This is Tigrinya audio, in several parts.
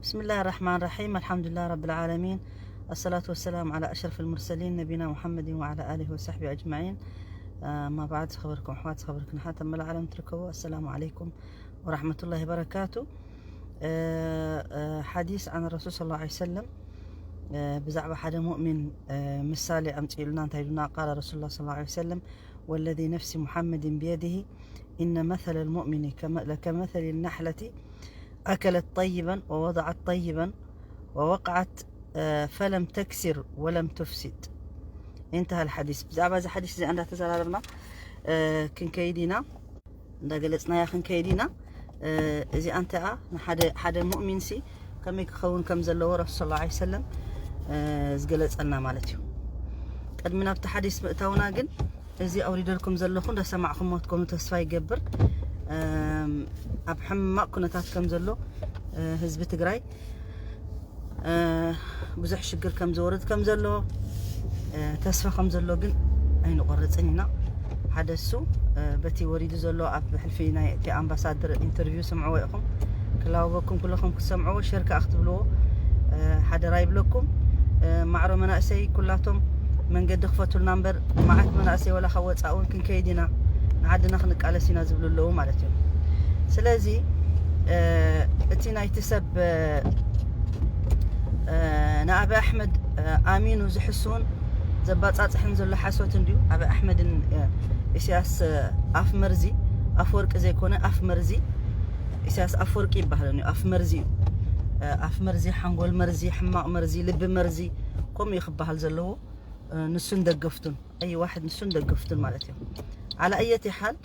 بسم الله الرحمن الرحيم. الحمد لله رب العالمين. الصلاة والسلام على أشرف المرسلين نبينا محمد وعلى آله وصحبه أجمعين. أما بعد، ዝኸበርኩም ኣሕዋት፣ ዝኸበርክን ኣሓት ኣብ መላእ ዓለም ትርከቡ፣ السلام عليكم ورحمة الله وبركاته. ሓዲስ عن الرسول صلى الله عليه وسلم። ብዛዕባ ሓደ ሙእሚን ምሳሌ ኣምፂኡልና። እንታይ ኢሉና? قال رسول الله صلى الله عليه وسلم: والذي نفس محمد بيده إن مثل المؤمن كم- لكمثل النحلة أكلت طيبا ووضعت طيبا ووقعت، آه، فلم تكسر ولم تفسد. انتهى الحديث. ብዛዕባ እዚ ሓዲስ እዚ እንዳተዘራረብና፣ እ፣ ክንከይድ ኢና፣ እንዳገለጽናያ ክንከይድ ኢና። እ፣ እዚኣ እንተኣ ንሓደ፣ ሓደ ሙእሚን ሲ ከመይ ክኸውን ከም ዘለዎ ረሱል ሰለላሁ ዐለይሂ ወሰለም፣ እ፣ ዝገለጸልና ማለት እዩ። ቅድሚ ናብቲ ሓዲስ ምእታውና ግን፣ እዚ ኣውሪደልኩም ዘለኹ እንዳሰማዕኹምዎ ትኮኑ ተስፋ ይገብር። እም፣ ኣብ ሕማቕ ኩነታት ከም ዘሎ፣ እ፣ ህዝቢ ትግራይ፣ እ፣ ብዙሕ ሽግር ከም ዝወርድ ከም ዘሎ፣ እ፣ ተስፋ ከም ዘሎ ግን ኣይንቆርጽን ኢና። ሓደ እሱ፣ እ፣ በቲ ወሪዱ ዘሎ ኣብ ሕልፊ ናይ እቲ ኣምባሳደር ኢንተርቪው ስምዕዎ ኢኹም። ክላበበኩም ኩለኹም ክትሰምዕዎ፣ ሸር ከኣ ክትብልዎ፣ እ፣ ሓደራ ይብለኩም። እ፣ ማዕሮ መናእሰይ ኩላቶም መንገዲ ክፈቱልና እምበር፣ መዓት መናእሰይ ወላ ካብ ወፃእ እውን ክንከይድ ኢና፣ ንዓድና ክንቃለስ ኢና ዝብሉ ኣለዉ ማለት እዮም። ስለዚ፣ እ፣ እቲ ናይቲ ሰብ፣ እ፣ እ፣ ንኣቢ ኣሕመድ፣ እ፣ ኣሚኑ ዝሕስውን ዘባጻጽሕን ዘሎ ሓሶት እንድዩ። ኣቢ ኣሕመድን፣ እ፣ ኢሳያስ፣ እ፣ ኣፍ መርዚ፣ ኣፍ ወርቂ ዘይኮነ ኣፍ መርዚ፣ ኢሳያስ ኣፍ ወርቂ ይበሃል እዩ፣ ኣፍ መርዚ እዩ። እ፣ ኣፍ መርዚ፣ ሓንጎል መርዚ፣ ሕማቕ መርዚ፣ ልቢ መርዚ፣ ከምኡ እዩ ክበሃል ዘለዎ። እ፣ ንሱን ደገፍቱን፣ ኣይ ዋሕድ ንሱን ደገፍቱን ማለት እዩ። ዓላ ኣየት ሓል፣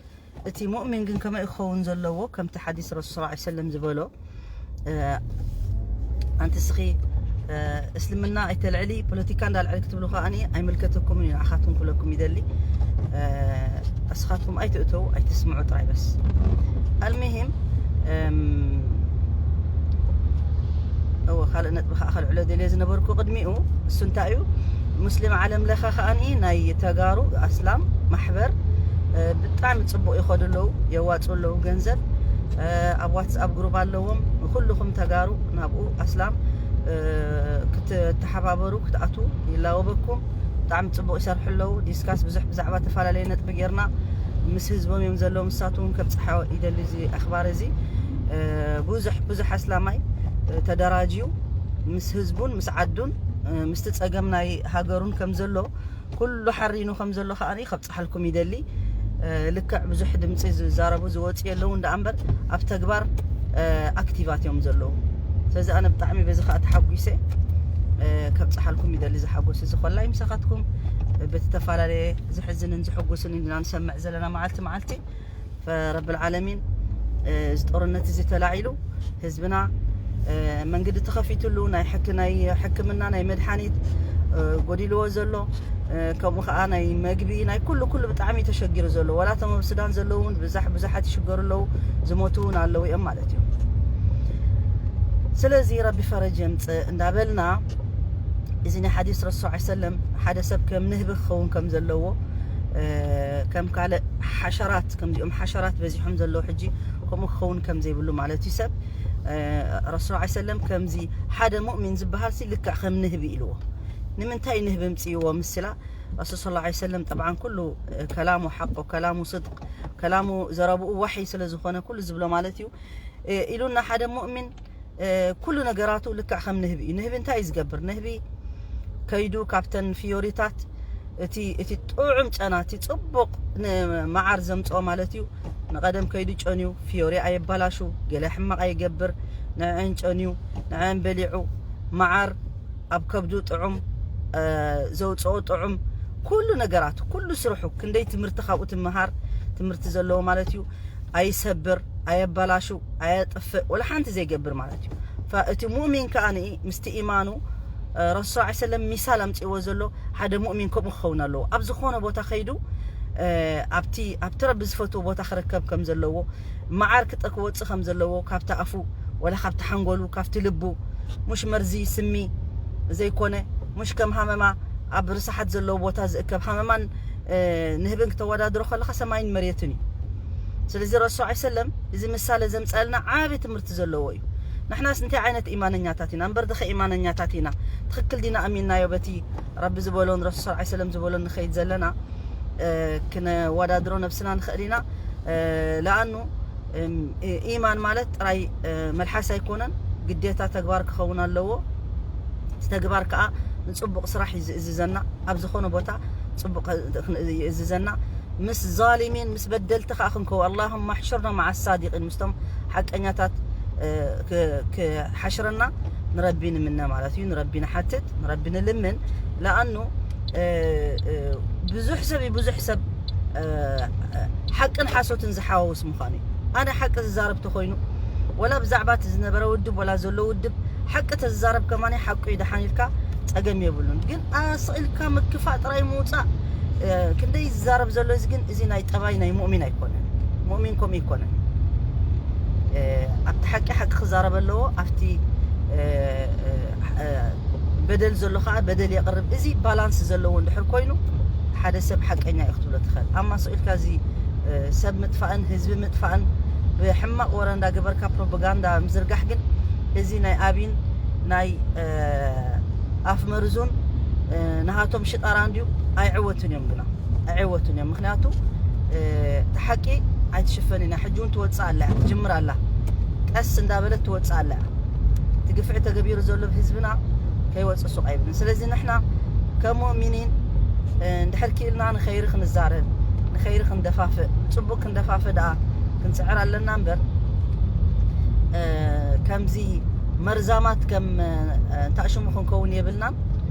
እቲ ሙእሚን ግን ከመይ ክኸውን ዘለዎ፣ ከምቲ ሓዲስ ረሱል ሰለላሁ ዐለይሂ ወሰለም ዝበሎ፣ እ፣ ኣንቲ እስኺ፣ እ፣ እስልምና ኣይተልዕሊ፣ ፖለቲካ እንዳልዕሊ ክትብሉ ከኣኒ ኣይምልከተኩምን እዩ፣ ንዓኻትኩም ክብለኩም ይደሊ። እ፣ እስኻትኩም ኣይትእተው፣ ኣይትስምዑ ጥራይ በስ። ኣልሙሂም፣ እም፣ እወ፣ ካልእ ነጥቢ ከዓ ከልዕሎ ደልየ ዝነበርኩ ቅድሚኡ፣ እሱ እንታይ እዩ? ሙስሊም ዓለም ለኸ ከኣኒ ናይ ተጋሩ ኣስላም ማሕበር፣ እ፣ ብጣዕሚ ጽቡቕ ይኸዱ ኣለዉ፣ የዋጽኡ ኣለዉ ገንዘብ። እ፣ ኣብ ዋትስኣፕ ግሩፕ ኣለዎም። ኩልኹም ተጋሩ ናብኡ ኣስላም፣ እ፣ ክትተሓባበሩ፣ ክትኣትዉ ይላወበኩም። ብጣዕሚ ጽቡቕ ይሰርሑ ኣለዉ። ዲስካስ ብዙሕ ብዛዕባ ተፈላለየ ነጥቢ ጌርና ምስ ህዝቦም እዮም ዘለዉ። ንሳቱ እውን ከብጽሓ ይደሊ እዚ ኣኽባር እዚ። እ፣ ብዙሕ፣ ብዙሕ ኣስላማይ፣ እ፣ ተደራጅዩ ምስ ህዝቡን ምስ ዓዱን፣ እ፣ ምስቲ ጸገም ናይ ሃገሩን ከም ዘሎ፣ ኩሉ ሓሪኑ ከም ዘሎ ከኣ ከብጽሓልኩም ይደሊ። እ፣ ልክዕ ብዙሕ ድምጺ ዝዛረቡ ዝወጽኡ የለውን ደኣ እምበር፣ ኣብ ተግባር፣ እ፣ ኣክቲቫት እዮም ዘለዉ። ስለዚ ኣነ ብጣዕሚ በዚ ከኣ ተሓጒሰ፣ እ፣ ከብጽሓልኩም ይደሊ። ዝሓጎስ እዚ ኮላይ ምሳኻትኩም፣ እ፣ በቲ ተፈላለየ ዝሕዝንን ዝሕጉስን ኢና ንሰምዕ ዘለና መዓልቲ መዓልቲ። ፈረብል ዓለሚን፣ እ፣ እዚ ጦርነት እዚ ተላዒሉ ህዝብና፣ እ፣ መንገዲ ተኸፊትሉ ናይ ሕክ-፣ ናይ ሕክምና ናይ መድሓኒት፣ እ፣ ጎዲልዎ ዘሎ፣ እ፣ ከምኡ ከዓ ናይ መግቢ ናይ ኩሉ ኩሉ ብጣዕሚ ተሸጊሩ ዘሎ። ዋላ እቶም ኣብ ሱዳን ዘለዉ እውን ብዛሕ-፣ ብዙሓት ይሽገሩ ኣለዉ፣ ዝሞቱ እውን ኣለዉ እዮም ማለት እዩ። ስለዚ ረቢ ፈረጅ የምፅእ እንዳበልና፣ እዚ ናይ ሓዲስ ረሱል ሰለላሁ ዐለይሂ ወሰለም ሓደ ሰብ ከም ንህቢ ክኸውን ከም ዘለዎ፣ እ፣ ከም ካልእ ሓሸራት፣ ከምዚኦም ሓሸራት በዚሖም ዘለዉ ሕጂ ከምኡ ክኸውን ከም ዘይብሉ ማለት እዩ። ሰብ፣ እ፣ ረሱል ሰለላሁ ዐለይሂ ወሰለም ከምዚ ሓደ ሙእሚን ዝበሃል ሲ ልክዕ ከም ንህቢ ኢልዎ። ንምንታይ ንህቢ ምፅእዎ ምስላ? ረሱል ሰለላሁ ዐለይሂ ወሰለም ጠብዓን ኩሉ፣ እ፣ ከላሙ ሓቆ፣ ከላሙ ስድቅ፣ ከላሙ ዘረብኡ ዋሒ ስለ ዝኾነ ኩሉ ዝብሎ ማለት እዩ። እ፣ ኢሉና ሓደ ሙእሚን እ፣ ኩሉ ነገራቱ ልክዕ ከም ንህቢ እዩ። ንህቢ እንታይ እዩ ዝገብር? ንህቢ ከይዱ ካብተን ፍዮሪታት እቲ፣ እቲ ጥዑም ጨና፣ እቲ ጽቡቕ ን-፣ መዓር ዘምጽኦ ማለት እዩ። ንቐደም ከይዱ ጨንዩ፣ ፍዮሪ ኣየባላሹ፣ ገለ ሕማቕ ኣይገብር፣ ንዐን ጨንዩ፣ ንዐን በሊዑ፣ መዓር ኣብ ከብዱ ጥዑም፣ እ፣ ዘውጽኦ ጥዑም፣ ኩሉ ነገራቱ፣ ኩሉ ስርሑ፣ ክንደይ ትምህርቲ ካብኡ ትምሃር፣ ትምህርቲ ዘለዎ ማለት እዩ። ኣይሰብር፣ ኣየባላሹ፣ ኣየጥፍእ፣ ወላ ሓንቲ ዘይገብር ማለት እዩ። ፈ-፣ እቲ ሙእሚን ከኣ ንኢ-፣ ምስቲ ኢማኑ፣ እ፣ ረሱል ሰለላሁ ዐለይሂ ወሰለም ሚሳል ኣምጽእዎ ዘሎ ሓደ ሙእሚን ከምኡ ክኸውን ኣለዎ። ኣብ ዝኾነ ቦታ ከይዱ፣ እ፣ ኣብቲ፣ ኣብቲ ረቢ ዝፈትዎ ቦታ ክርከብ ከም ዘለዎ፣ መዓር ክጠ-፣ ክወጽእ ከም ዘለዎ፣ ካብቲ ኣፉ፣ ወላ ካብቲ ሓንጎሉ፣ ካብቲ ልቡ፣ ሙሽ መርዚ ስሚ ዘይኮነ፣ ሙሽ ከም ሃመማ ኣብ ርሳሓት ዘለዎ ቦታ ዝእከብ ሃመማን፣ እ፣ ንህብን ክተወዳድሮ ከለኻ ሰማይን መሬትን እዩ። ስለዚ ረሱል ሰለላሁ ዐለይሂ ወሰለም እዚ ምሳሌ ዘምጸልና ዓቢ ትምህርቲ ዘለዎ እዩ። ንሕናስ እንታይ ዓይነት ኢማነኛታት ኢና? እምበር ድኸ ኢማነኛታት ኢና? ትኽክል ዲና ኣሚንናዮ በቲ ረቢ ዝበሎን ረሱል ሰለላሁ ዐለይሂ ወሰለም ዝበሎን ንኸይድ ዘለና? እ፣ ክነወዳድሮ ነብስና ንኽእል ኢና። እ፣ ለኣኑ፣ እም፣ ኢ-፣ ኢማን ማለት ጥራይ፣ እ፣ መልሓስ ኣይኮነን፣ ግዴታ ተግባር ክኸውን ኣለዎ። እቲ ተግባር ከኣ ንጽቡቕ ስራሕ እዩ ዝእዝዘና። ኣብ ዝኾነ ቦታ ጽቡቕ ይእዝዘና። ምስ ዛሊሚን፣ ምስ በደልቲ ከኣ ክንከው፣ اللهم احشرنا مع الصادقين፣ ምስቶም ሓቀኛታት፣ እ፣ ክ-፣ ክሓሽረና ንረቢ ንምነ ማለት እዩ። ንረቢ ንሓትት፣ ንረቢ ንልምን። ለኣኑ፣ እ፣ እ፣ ብዙሕ ሰብ እዩ፣ ብዙሕ ሰብ፣ እ፣ እ፣ ሓቅን ሓሶትን ዝሓዋውስ ምዃኑ እዩ። ኣነ ሓቂ ዝዛረብ ተኾይኑ፣ ወላ ብዛዕባ እቲ ዝነበረ ውድብ፣ ወላ ዘሎ ውድብ፣ ሓቂ ተዝዛረብ ከማኒ ሓቁ እዩ፣ ደሓን ኢልካ ጸገም የብሉን። ግን ኣስቒልካ ምክፋእ ጥራይ ምውጻእ፣ እ፣ ክንደይ ዝዛረብ ዘሎ እዚ ግን፣ እዚ ናይ ጠባይ ናይ ሙእሚን ኣይኮነን። ሙእሚን ከምኡ ኣይኮነን። እ፣ ኣብቲ ሓቂ ሓቂ ክዛረብ ኣለዎ፣ ኣብቲ፣ እ፣ እ፣ እ፣ በደል ዘሎ ከዓ በደል የቕርብ። እዚ ባላንስ ዘለዎ እንድሕር ኮይኑ፣ ሓደ ሰብ ሓቀኛ እዩ ክትብሎ ትኽእል። ኣማ ስቕ ኢልካ እዚ፣ እ፣ ሰብ ምጥፋእን ህዝቢ ምጥፋእን ብሕማቕ ወረ እንዳገበርካ ፕሮፓጋንዳ ምዝርጋሕ ግን፣ እዚ ናይ ኣቢን ናይ፣ እ፣ ኣፍ መርዙን፣ እ፣ ናሃቶም ሽጣራ እንድዩ። ኣይዕወቱን እዮም ግና፣ ኣይዕወቱን እዮም። ምኽንያቱ፣ እ፣ እቲ ሓቂ ኣይትሽፈን ኢና። ሕጂ እውን ትወፅእ ኣላ እያ፣ ትጅምር ኣላ። ቀስ እንዳበለት ትወፅእ ኣላ እያ። እቲ ግፍዒ ተገቢሩ ዘሎ ብህዝብና ከይወፅእ ሱቕ ኣይብልን። ስለዚ ንሕና ከም ሙእሚኒን፣ እ፣ እንድሕር ክኢልና ንኸይሪ ክንዛረብ፣ ንኸይሪ ክንደፋፍእ፣ ንፅቡቅ ክንደፋፍእ ደኣ ክንፅዕር ኣለና እምበር፣ እ፣ ከምዚ መርዛማት ከም፣ እ፣ እንታሽሙ ክንከውን የብልናን።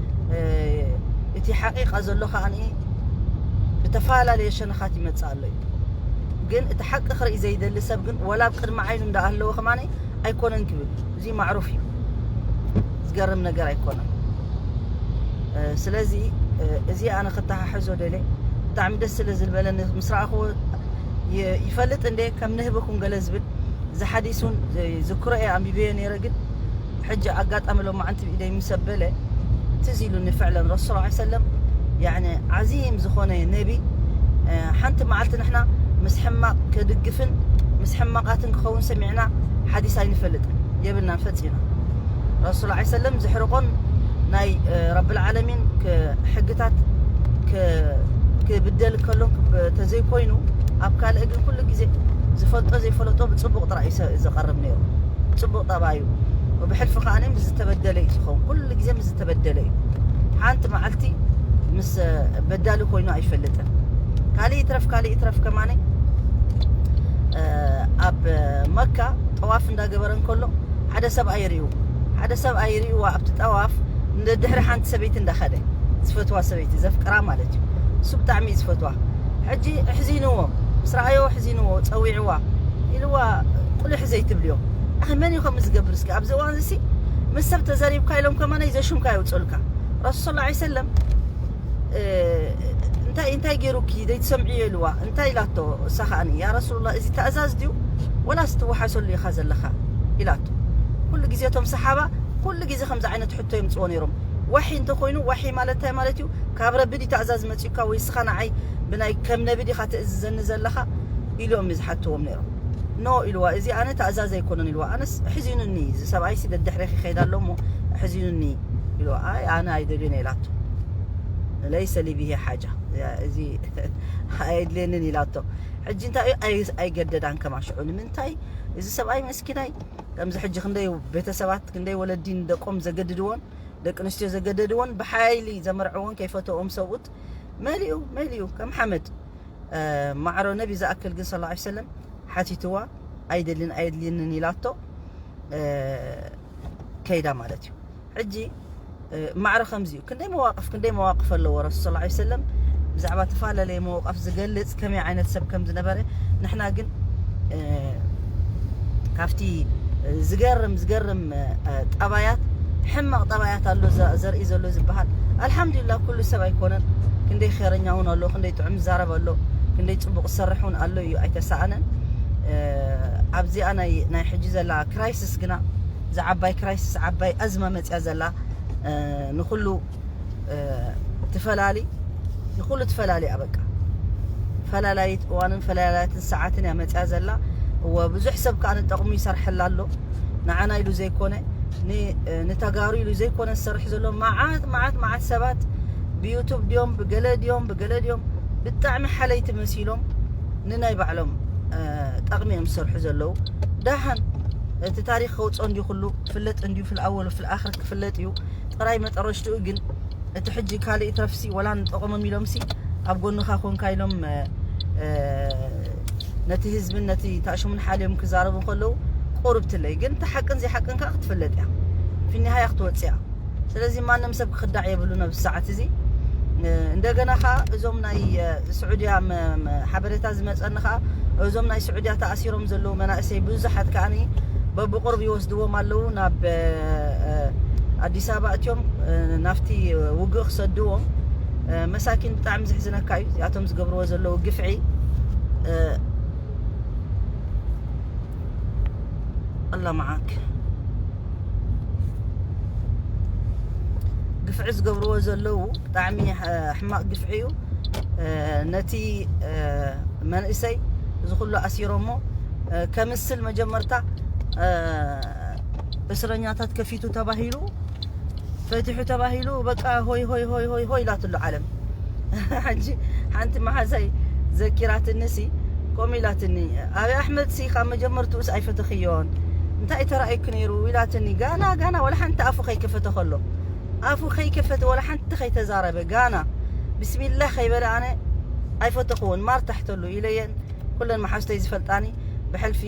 እ፣ እቲ ሓቂቃ ዘሎ ከኣ ብተፈላለየ ሸነኻት ይመጽእ ኣሎ እዩ። ግን እቲ ሓቂ ክርኢ ዘይደሊ ሰብ ግን ወላ ኣብ ቅድሚ ዓይኑ እንዳኣለወ ከማኒ ኣይኮነን ክብል፣ እዚ ማዕሩፍ እዩ። ዝገርም ነገር ኣይኮነን። እ፣ ስለዚ፣ እ፣ እዚ ኣነ ክተሓሕዞ ደልየ፣ ብጣዕሚ ደስ ስለ ዝልበለኒ ምስ ረኣኽዎ፣ ይ-፣ ይፈልጥ እንደ ከም ንህብኩም ገለ ዝብል፣ እዚ ሓዲስ እውን ዝክሮ እየ ኣንቢበዮ ነይረ፣ ግን ሕጂ ኣጋጣሚ ሎማዓንቲ ብኢደይ ምስ ኣበለ ትዝ ኢሉኒ። ፍዕለን ረሱል ሰለላሁ ዐለይሂ ወሰለም፣ ያዕኒ፣ ዓዚም ዝኾነ ነቢ፣ እ፣ ሓንቲ መዓልቲ ንሕና ምስ ሕማቕ ክድግፍን ምስ ሕማቓትን ክኸውን ሰሚዕና ሓዲስ ኣይንፈልጥን የብልናን ፈጺምና። ረሱል ሰለላሁ ዐለይሂ ወሰለም ዝሕርቆን ናይ፣ እ፣ ረብል ዓለሚን ክ-፣ ሕግታት ክ-፣ ክብደል ከሎ ክብ-፣ ተዘይኮይኑ ኣብ ካልእ ግን ኩሉ ግዜ ዝፈልጦ ዘይፈለጦ ብጽቡቕ ጥራይ እዩ ዘ-፣ ዘቐርብ ነይሩ። ጽቡቕ ጠባዩ። ብሕልፊ ከኣ ምስ ዝተበደለ እዩ ዝኸውን። ኩሉ ግዜ ምስ ዝተበደለ እዩ። ሓንቲ መዓልቲ ምስ በዳሊ ኮይኑ ኣይፈልጥን። ካልእ ይትረፍ፣ ካልእ ይትረፍ ከማኒ፣ እ፣ ኣብ መካ ጠዋፍ እንዳገበረ እንከሎ ሓደ ሰብኣይ ርእዩ። ሓደ ሰብኣይ ርእዩዋ ኣብቲ ጠዋፍ ንድሕሪ ሓንቲ ሰበይቲ እንዳኸደ፣ ዝፈትዋ ሰበይቲ፣ ዘፍቅራ ማለት እዩ። እሱ ብጣዕሚ እዩ ዝፈትዋ። ሕጂ ኣሕዚንዎ፣ ምስ ረኣዮ ኣሕዚንዎ፣ ጸዊዕዋ፣ ኢልዋ፣ "ቁልሕ ዘይትብልዮ። ኣኺ መን እዩ ከምኡ ዝገብር? እስኪ ኣብዚ እዋን እዚ ምስ ሰብ ተዘሪብካ ኢሎም ከማን ዘሹምካ የውጽኡልካ." ረሱል ሰለላሁ ዐለይሂ ወሰለም፣ እ፣ "እንታይ፣ እንታይ ገይሩኪ ዘይትሰምዕዮ?" ኢልዋ። እንታይ ኢላቶ? እሳ ከኣኒ፣ "ያ ረሱሉላህ፣ እዚ ትእዛዝ ድዩ ወላስ ትወሓሰሉ ኢኻ ዘለኻ?" ኢላቶ። ኩሉ ግዜ እቶም ሰሓባ ኩሉ ግዜ ከምዚ ዓይነት ሕቶ የምጽዎ ነይሮም። ዋሒ እንተኾይኑ፣ ዋሒ ማለት እንታይ ማለት እዩ? ካብ ረቢ ድዩ ትእዛዝ መጺኡካ ወይ እስኻ ንዓይ ብናይ ከም ነቢ ዲኻ ትእዝዘኒ ዘለኻ? ኢሎም እዩ ዝሓትዎም ነይሮም። "ኖ" ኢልዋ፣ "እዚ ኣነ ትእዛዝ ኣይኮነን" ኢልዋ። ኣነስ ኣሕዚኑኒ፣ እዚ ሰብኣይሲ ደድሕሬኺ ይኸይድ ኣሎ እሞ ኣሕዚኑኒ ኢልዋ። "ኣይ፣ ኣነ ኣይደልዮን" ኢላቶ። "ለይሰ ሊ ቢሂ ሓጃ፣ እዚ ኣየድልየንን" ኢላቶ። ሕጂ እንታይ እዩ? ኣይ-፣ ኣይገደዳን ከማን ሽዑ። ንምንታይ? እዚ ሰብኣይ መስኪናይ፣ ከምዚ ሕጂ ክንደይ ቤተሰባት፣ ክንደይ ወለዲ ንደቆም ዘገድድዎን፣ ደቂ ኣንስትዮ ዘገደድዎን፣ ብሓይሊ ዘመርዕዎን፣ ከይፈተዎም ሰብኡት መሊኡ፣ መሊኡ ከም ሓመድ። እ፣ ማዕሮ ነቢ ዝኣክል ግን ሰለላሁ ዐለይሂ ወሰለም ሓቲትዋ፣ "ኣይደልን፣ ኣየድልየንን" ኢላቶ፣ እ፣ ከይዳ ማለት እዩ። ሕጂ፣ እ፣ ማዕረ ከምዚ እዩ። ክንደይ መዋቕፍ፣ ክንደይ መዋቕፍ ኣለዎ ረሱል ሰለላሁ ዐለይሂ ወሰለም ብዛዕባ ተፈላለየ መዋቕፍ ዝገልጽ ከመይ ዓይነት ሰብ ከም ዝነበረ። ንሕና ግን፣ እ፣ ካብቲ ዝገርም፣ ዝገርም፣ እ፣ ጠባያት፣ ሕማቕ ጠባያት ኣሎ ዘ-፣ ዘርኢ ዘሎ ዝበሃል። ኣልሓምዱሊላህ፣ ኩሉ ሰብ ኣይኮነን። ክንደይ ኸይረኛ እውን ኣሎ፣ ክንደይ ጥዑም ዝዛረብ ኣሎ፣ ክንደይ ጽቡቕ ዝሰርሕ እውን ኣሎ እዩ፣ ኣይተሳእነን። እ፣ ኣብዚኣ ናይ፣ ናይ ሕጂ ዘላ ክራይሲስ ግና፣ እዛ ዓባይ ክራይሲስ፣ ዓባይ ኣዝማ መጽያ ዘላ፣ እ፣ ንኹሉ፣ እ፣ ትፈላሊ፣ ንኹሉ ትፈላሊ እያ በቃ። ፈላላይት እዋንን ፈላላይትን ሰዓትን እያ መጽያ ዘላ። እወ፣ ብዙሕ ሰብ ከኣ ንጠቕሙ ይሰርሐላ ኣሎ። ንዓና ኢሉ ዘይኮነ፣ ንተጋሩ ኢሉ ዘይኮነ ዝሰርሕ ዘሎ። መዓት መዓት መዓት ሰባት ብዩቱብ ድዮም፣ ብገለ ድዮም፣ ብገለ ድዮም፣ ብጣዕሚ ሓለይቲ መሲሎም ንናይ ባዕሎም ጠቕሚ እዮም ዝሰርሑ ዘለዉ። ደሓን እቲ ታሪኽ ከውፅኦ እንዲዩ፣ ኩሉ ክፍለጥ እንዲዩ፣ ፍልኣወሉ ፍልኣኽር ክፍለጥ እዩ። ጥራይ መጠረሽትኡ ግን እቲ ሕጂ ካልእ ይትረፍሲ፣ ወላ ንጠቐሞም ኢሎምሲ ኣብ ጎንኻ ኮንካ ኢሎም ነቲ ህዝብን ነቲ ታሽሙን ሓልዮም ክዛረቡ ከለዉ ቁርብትለይ። ግን እቲ ሓቅን ዘይሓቅን ከዓ ክትፍለጥ እያ፣ ፊኒሃያ ክትወፅእ እያ። ስለዚ ማንም ሰብ ክኽዳዕ የብሉ ነብዚ ሰዓት እዚ። እንደገና ከዓ እዞም ናይ ስዑድያ ሓበሬታ ዝመፀኒ ከዓ እዞም ናይ ስዑድያ ተኣሲሮም ዘለዉ መናእሰይ ብዙሓት ከዓኒ በብቁርብ ይወስድዎም ኣለዉ ናብ ኣዲስ ኣበባ እትዮም ናብቲ ውግእ ክሰድዎም። መሳኪን ብጣዕሚ ዝሕዝነካ እዩ እዚኣቶም ዝገብርዎ ዘለዉ ግፍዒ። ኣላ መዓክ ግፍዒ ዝገብርዎ ዘለዉ ብጣዕሚ ሕማቕ ግፍዒ እዩ። ነቲ መንእሰይ እዚ ኩሉ ኣሲሮሞ ከምስል መጀመርታ እስረኛታት ከፊቱ ተባሂሉ ፈቲሑ ተባሂሉ በቃ ሆይ ሆይ ሆይ ሆይ ሆይ ኢላትሉ ዓለም። ሕጂ ሓንቲ መሓዛይ ዘኪራትኒ ሲ ከምኡ ኢላትኒ፣ ኣቢ ኣሕመድ ሲ ካብ መጀመርትኡስ ኣይፈተኽዮን፣ እንታይ ተራእዩኪ ነይሩ ኢላትኒ። ጋና ጋና ወላ ሓንቲ ኣፉ ከይከፈተ ከሎ ኣፉ ከይከፈተ ወላ ሓንቲ ከይተዛረበ ጋና ብስሚላህ ከይበለ ኣነ ኣይፈተኽዎን። ማር ታሕተሉ ኢለየን ኩለን መሓዝተይ ዝፈልጣኒ ብሕልፊ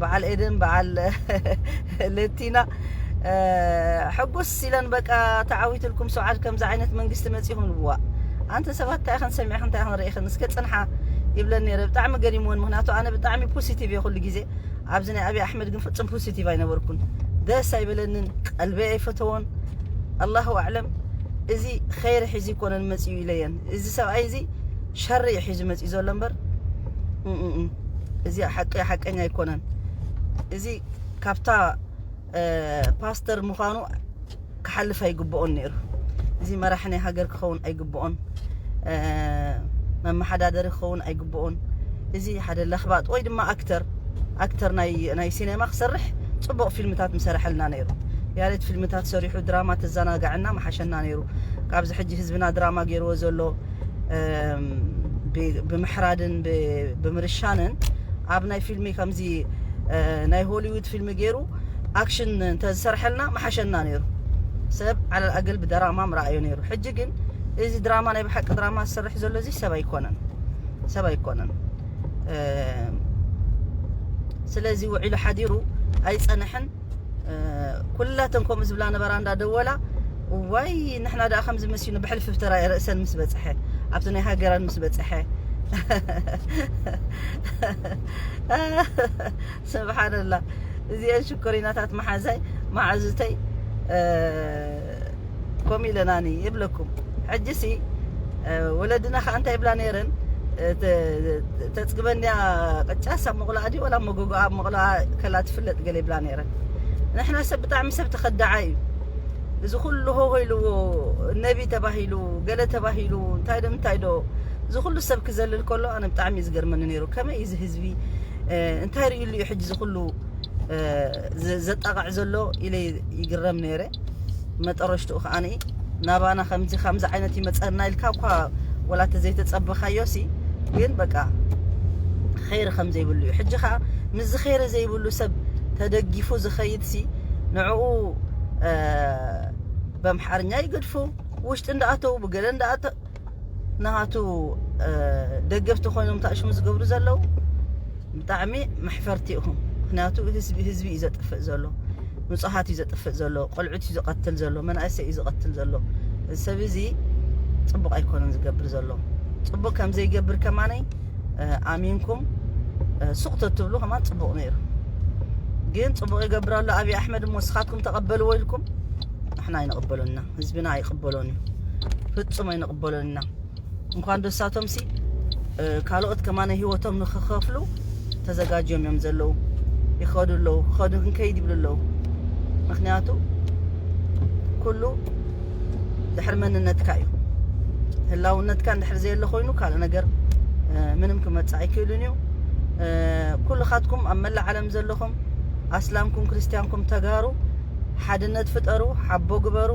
በዓል ኤደን በዓል ለቲና ሕጉስ ኢለን በቃ ተዓዊትልኩም ሰውዓል ከምዚ ዓይነት መንግስቲ መፂኹም ልዋ ኣንተ ሰባት እንታይ ኢኸን ሰሚዕኽን እንታይ ኢኸን ርኢኽን እስከ ፅንሓ ይብለን ነይረ። ብጣዕሚ ገሪምወን። ምክንያቱ ኣነ ብጣዕሚ ፖሲቲቭ እየ ኩሉ ግዜ። ኣብዚ ናይ ኣብይ ኣሕመድ ግን ፍጹም ፖሲቲቭ ኣይነበርኩን። ደስ ኣይበለንን። ቀልበይ ኣይፈተዎን። ኣላሁ ኣዕለም። እዚ ኸይሪ ሒዙ ይኮነን መፂኡ ኢለየን። እዚ ሰብኣይ እዚ ሸሪ እዩ ሒዙ መፂኡ ዘሎ እምበር እዚ ሓቂ ሓቀኛ ኣይኮነን። እዚ ካብታ ፓስተር ምዃኑ ክሓልፍ ኣይግብኦን ነይሩ። እዚ መራሒ ናይ ሃገር ክኸውን ኣይግብኦን፣ መመሓዳደሪ ክኸውን ኣይግብኦን። እዚ ሓደ ለኽባጥ ወይ ድማ ኣክተር ኣክተር ናይ ናይ ሲኔማ ክሰርሕ ፅቡቕ ፊልምታት ምሰረሐልና ነይሩ። ያሬት ፊልምታት ሰሪሑ ድራማ ተዘናጋዐና መሓሸና ነይሩ። ካብዚ ሕጂ ህዝብና ድራማ ገይርዎ ዘሎ ብምሕራድን ብምርሻንን ኣብ ናይ ፊልሚ ከምዚ ናይ ሆሊውድ ፊልሚ ገይሩ ኣክሽን እንተዝሰርሐልና መሓሸና ነይሩ። ሰብ ዓለል ኣገል ብደራማ ምረኣዮ ነይሩ። ሕጂ ግን እዚ ድራማ ናይ ብሓቂ ድራማ ዝሰርሕ ዘሎ እዚ ሰብ ኣይኮነን፣ ሰብ ኣይኮነን። ስለዚ ውዒሉ ሓዲሩ ኣይፀነሐን። ኩላተን ከምኡ ዝብላ ነበራ እንዳደወላ እዋይ ንሕና ደኣ ከምዚ መሲሉ ብሕልፊ ብተራየ ርእሰን ምስ በፅሐ ኣብቲ ናይ ሃገረን ምስ በፅሐ ስብሓንላ እዚአን ሽኮሪናታት መሓዛይ መዓዙተይ ከምኡ ኢለናኒ ይብለኩም። ሕጂ ሲ ወለድና ከዓ እንታይ ይብላ ነይረን? ተፅግበንያ ቅጫስ ኣብ መቑላኣ ድዩ ወላ መጎጎኣ ኣብ መቑላኣ ከላ ትፍለጥ ገለ ይብላ ነይረን። ንሕና ሰብ ብጣዕሚ ሰብ ተኸዳዓ እዩ። እዚ ኩሉ ሆሆ ኢልዎ ነቢ ተባሂሉ ገለ ተባሂሉ እንታይ ዶ ምንታይ ዶ እዚ ኩሉ ሰብ ክዘልል ከሎ ኣነ ብጣዕሚ እዩ ዝገርመኒ ነይሩ። ከመይ እዩ እዚ ህዝቢ እንታይ ርእዩሉ እዩ ሕጂ እዚ ኩሉ ዘጣቕዕ ዘሎ ኢለ ይግረም ነይረ። መጠረሽትኡ ከዓኒ ናባና ከምዚ ከምዚ ዓይነት ይመፀና ኢልካ እኳ ወላ ተዘይተፀበኻዮ ሲ ግን በቃ ኸይሪ ከም ዘይብሉ እዩ። ሕጂ ከዓ ምስዚ ኸይሪ ዘይብሉ ሰብ ተደጊፉ ዝኸይድ ሲ ንዕኡ በምሓርኛ ይገድፉ ውሽጢ እንዳኣተው ብገለ እንዳኣተ ናቱ ደገፍቲ ኮይኖም ታሽሙ ዝገብሩ ዘለዉ ብጣዕሚ መሕፈርቲ ኢኹም። ምክንያቱ ህዝቢ ህዝቢ እዩ ዘጥፍእ ዘሎ፣ ንፁሃት እዩ ዘጥፍእ ዘሎ፣ ቆልዑት እዩ ዝቐትል ዘሎ፣ መናእሰይ እዩ ዝቐትል ዘሎ። እዚ ሰብ እዚ ፅቡቕ ኣይኮነን ዝገብር ዘሎ። ፅቡቕ ከም ዘይገብር ከማነይ ኣሚንኩም ሱቕ ተትብሉ ከማን ፅቡቕ ነይሩ። ግን ፅቡቕ ይገብር ኣሎ ኣብይ ኣሕመድ እሞ ንስኻትኩም ተቐበልዎ ኢልኩም ንሕና ኣይንቕበሎን ኢና፣ ህዝብና ኣይቕበሎን እዩ፣ ፍፁም ኣይንቕበሎን ኢና። እንኳን ደሳቶም ሲ ካልኦት ከማነ ህይወቶም ንክኸፍሉ ተዘጋጅዮም እዮም ዘለዉ። ይኸዱ ኣለዉ፣ ክኸዱ ክንከይድ ይብሉ ኣለዉ። ምክንያቱ ኩሉ ድሕሪ መንነትካ እዩ። ህላውነትካ እንድሕር ዘየለ ኮይኑ ካልእ ነገር ምንም ክመፅእ ኣይክእልን እዩ። ኩልኻትኩም ኣብ መላእ ዓለም ዘለኹም ኣስላምኩም ክርስቲያንኩም ተጋሩ ሓድነት ፍጠሩ፣ ሓቦ ግበሩ፣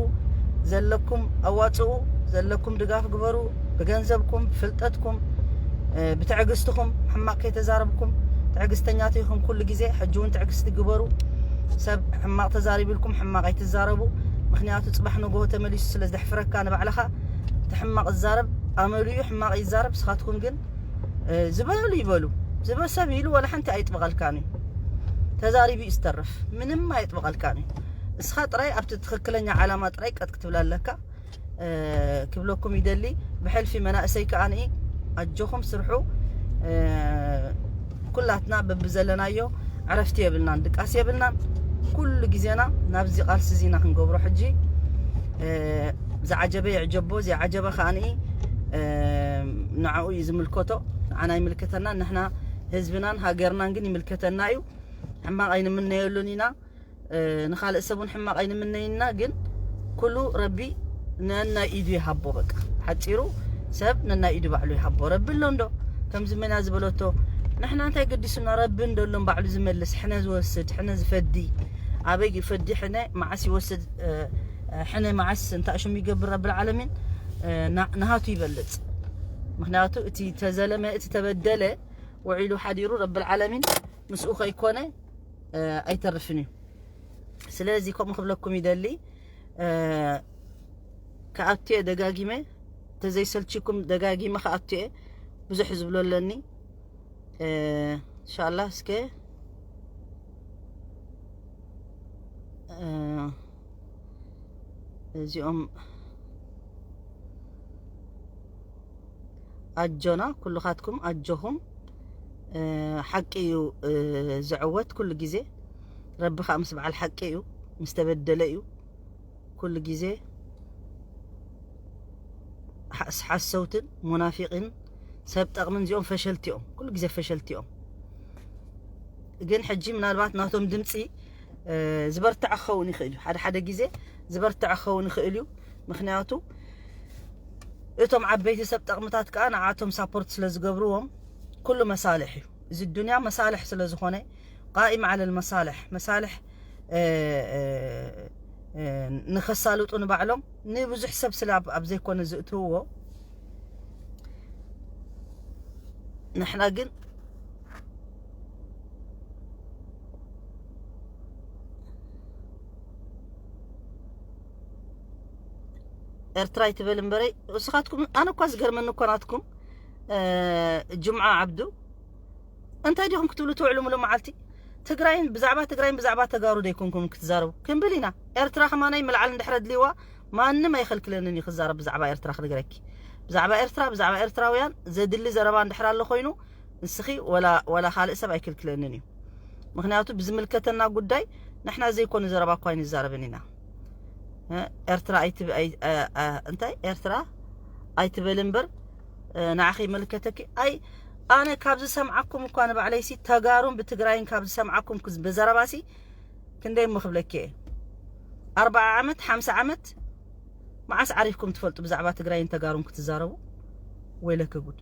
ዘለኩም ኣዋፅኡ፣ ዘለኩም ድጋፍ ግበሩ፣ ብገንዘብኩም፣ ብፍልጠትኩም፣ እ፣ ብትዕግስትኩም፣ ሕማቕ ከይተዛረብኩም፣ ትዕግስተኛት ኢኹም ኩሉ ግዜ። ሕጂ እውን ትዕግስቲ ግበሩ። ሰብ ሕማቕ ተዛሪቡ ኢልኩም ሕማቕ ኣይትዛረቡ። ምክንያቱ ፅባሕ ንግሆ ተመሊሱ ስለ ዘሕፍረካ ንባዕልኻ፣ እቲ ሕማቕ ዝዛረብ ኣመሉ እዩ፣ ሕማቕ ይዛረብ። ንስኻትኩም ግን፣ እ፣ ዝበሉ ይበሉ። ዝበ-፣ ሰብ ኢሉ ዋላ ሓንቲ ኣይጥበቐልካን እዩ። ተዛሪቡ እዩ ዝተርፍ። ምንም ኣይጥበቐልካን እዩ። እስኻ ጥራይ ኣብቲ ትኽክለኛ ዓላማ ጥራይ ቀጥ ክትብል ኣለካ። እ፣ ክብለኩም ይደሊ። ብሕልፊ መናእሰይ ከኣ ንኢ ኣጆኹም ስርሑ። እ፣ ኩላትና በብዘለናዮ ዕረፍቲ የብልናን፣ ድቃስ የብልናን። ኩሉ ግዜና ናብዚ ቃልሲ እዚ ኢና ክንገብሮ። ሕጂ፣ እ፣ ዝዓጀበ ይዕጀቦ፣ ዘይዓጀበ ከኣ ንኢ፣ እ፣ ንዓኡ እዩ ዝምልከቶ። ንዓና ይምልከተና። ንሕና ህዝብናን ሃገርናን ግን ይምልከተና እዩ። ሕማቕ ኣይንምነየሉን ኢና። እ፣ ንኻልእ ሰብ እውን ሕማቕ ኣይንምነይና፣ ግን ኩሉ ረቢ ነናይ ኢዱ ይሃቦ። በቃ ሓፂሩ ሰብ ነናይ ኢዱ ባዕሉ ይሃቦ። ረቢ ኣሎ እንዶ ከምዚ መና ዝበለቶ፣ ንሕና እንታይ ገዲሱና? ረቢ እንዶ ኣሎ ባዕሉ ዝመልስ፣ ሕነ ዝወስድ፣ ሕነ ዝፈዲ። ኣበይ እዩ ፈዲ ሕነ? መዓስ ይወስድ? እ፣ እ፣ ሕነ መዓስ እንታይ ሽም ይገብር? ረቢ ዓለሚን፣ እ፣ ና-፣ ናሃቱ ይበልጽ። ምክንያቱ እቲ ተዘለመ፣ እቲ ተበደለ ውዒሉ ሓዲሩ ረቢ ዓለሚን ምስኡ ከይኮነ፣ እ፣ ኣይተርፍን እዩ። ስለዚ ከምኡ ክብለኩም ይደሊ። እ፣ ክኣቱ እየ ደጋጊመ፣ ተዘይሰልችኩም ደጋጊመ ክኣቱ እየ። ብዙሕ ዝብሎ ኣለኒ። እ፣ እንሻላ እስከ፣ እ፣ እዚኦም ኣጆና፣ ኩልኻትኩም ኣጆኹም። እ፣ ሓቂ እዩ፣ እ፣ ዝዕወት ኩሉ ግዜ። ረቢ ኸኣ ምስ በዓል ሓቂ እዩ፣ ምስ ተበደለ እዩ። ኩሉ ግዜ ሓስ-፣ ሓሰውትን ሙናፊቕን ሰብ ጠቕምን እዚኦም ፈሸልቲ እዮም፣ ኩሉ ግዜ ፈሸልቲ እዮም። ግን ሕጂ ምናልባት ናቶም ድምፂ፣ እ፣ ዝበርትዐ ክኸውን ይኽእል እዩ። ሓደ ሓደ ግዜ ዝበርትዐ ክኸውን ይኽእል እዩ። ምክንያቱ እቶም ዓበይቲ ሰብ ጠቕምታት ከኣ ንዓቶም ሳፖርት ስለ ዝገብርዎም ኩሉ መሳልሕ እዩ። እዚ ዱንያ መሳልሕ ስለ ዝኾነ፣ ቃኢም ዓለል መሳልሕ፣ መሳልሕ፣ እ፣ እ፣ እ፣ ንኸሳልጡ ንባዕሎም ንብዙሕ ሰብ ስለ ኣብ፣ ኣብ ዘይኮነ ዝእትውዎ፣ ንሕና ግን ኤርትራ ይትበል እምበረይ፣ እስኻትኩም፣ ኣነ እኳ ዝገርመኒ እኳ ናትኩም፣ እ፣ ጅምዓ ዓብዱ፣ እንታይ ዲኹም ክትብሉ ትውዕሉ ሙሉእ መዓልቲ? ትግራይን፣ ብዛዕባ ትግራይን ብዛዕባ ተጋሩ ደይኮንኩም ክትዛረቡ ክንብል ኢና። ኤርትራ ከማናይ ምልዓል እንድሕር ኣድልይዋ፣ ማንም ኣይኸልክለንን እዩ ክዛረብ ብዛዕባ ኤርትራ ክነግረኪ። ብዛዕባ ኤርትራ፣ ብዛዕባ ኤርትራውያን ዘድሊ ዘረባ እንድሕር ኣሎ ኮይኑ፣ ንስኺ ወላ፣ ወላ ካልእ ሰብ ኣይክልክለንን እዩ። ምክንያቱ ብዝምልከተና ጉዳይ ንሕና ዘይኮነ ዘረባ እኳ ኣይንዛረብን ኢና። እ፣ ኤርትራ ኣይትብ-፣ ኣይ-፣ እ፣ እ፣ እንታይ ኤርትራ ኣይትበል እምበር፣ እ፣ ንዓኺ ይመልከተኪ። ኣይ፣ ኣነ ካብ ዝሰምዓኩም እኳ ንባዕለይሲ ተጋሩን ብትግራይን ካብ ዝሰምዓኩም ክዝ-፣ ብዘረባሲ ክንደይ እሞ ክብለኪ እየ። ኣርብዓ ዓመት፣ ሓምሳ ዓመት መዓስ ዓሪፍኩም ትፈልጡ ብዛዕባ ትግራይን ተጋሩን ክትዛረቡ? ወይለከ ጉድ።